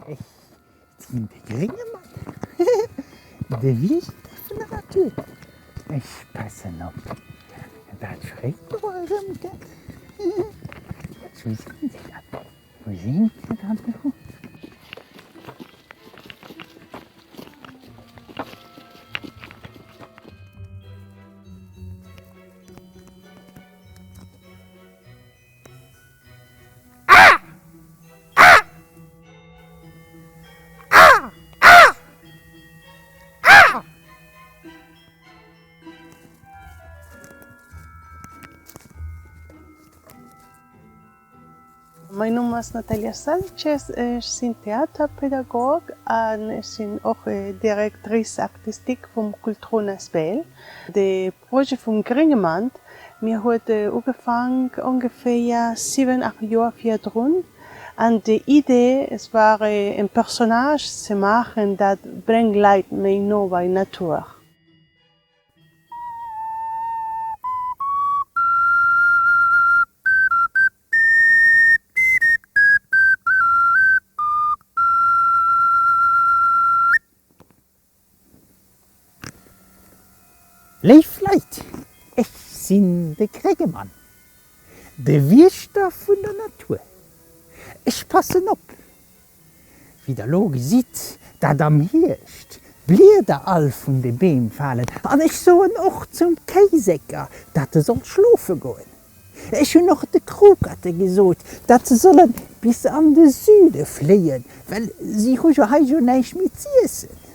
Ech sinn de grénge Mann, de Wiechter vun der Natur. Ech passen op, dat d'Fréijoer erëmkënnt. Wou sinn se dann? Wou sinn se dann elo? Mäin Numm ass Natalia Sanchez, ech sinn Theaterpedagog an ech sinn och Directrice artistique vum Kultrun asbl. De Projet vum Gréngemand, mir huet ugefaang ongeféier 7, 8 Joer virdrun an déi Idee, es war en Personnage ze maachen, dat bréngt Leit méi no bei Natur. Léif Leit, ech sinn de Gréngemann, de Wiechter vun der Natur. Ech passen op, wéi der lo gesitt, dat am Hierscht d'Blieder all vun de Beem falen an ech soen och zum Kéisécker, dat e soll schlofe goen. Ech hunn och de Krukerte gesot, dat se solle bis an de Süde fléien, well si hu jo hei jo näischt méi z'iessen.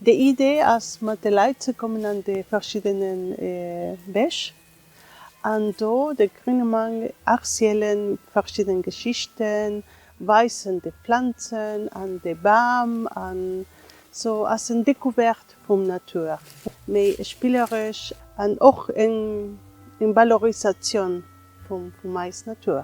Déi Idee ass mat de Leit ze kommen an de verschiddenen Bäch an do de Grünemang erzielen verschidden Geschichten, weisen de Planzen an de Bam an sou ass en Découverte vum Natur, méi spilleresch an och eng Valorisatioun vum eis Natur.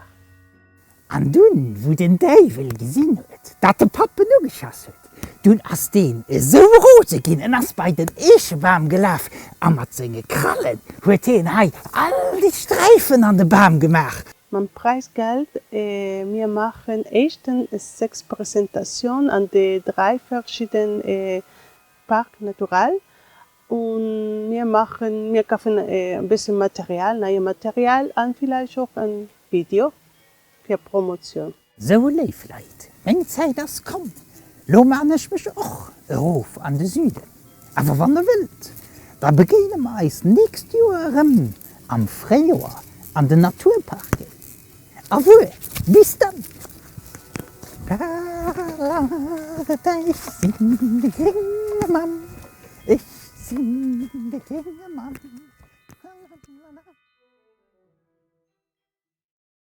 An dunn, wou den Däiwel gesinn huet, dat de Papp en ugeschass huet, dunn ass deen esou rose ginn, en ass bei den Eechebam gelaf a mat senge Krallen huet hien hei all déi Sträifen an de Bam gemaach. Mam Präisgeld, mir maachen éischten 6 Presentatioun an de 3 verschidden Parc naturel und mir maachen, mir kafen e bësse Material, neie Material an villäicht och en Video fir Promotioun. Sou léif Leit, meng Zäit ass komm, lo maan ech mech och erof an de Süden. Awer wann der wëllt, da begéine mer eis nächst Joer erëm am Fréijoer an den Naturparken. Au revoir, bis dann! Ech sinn de grénge Mann, ech sinn de grénge Mann.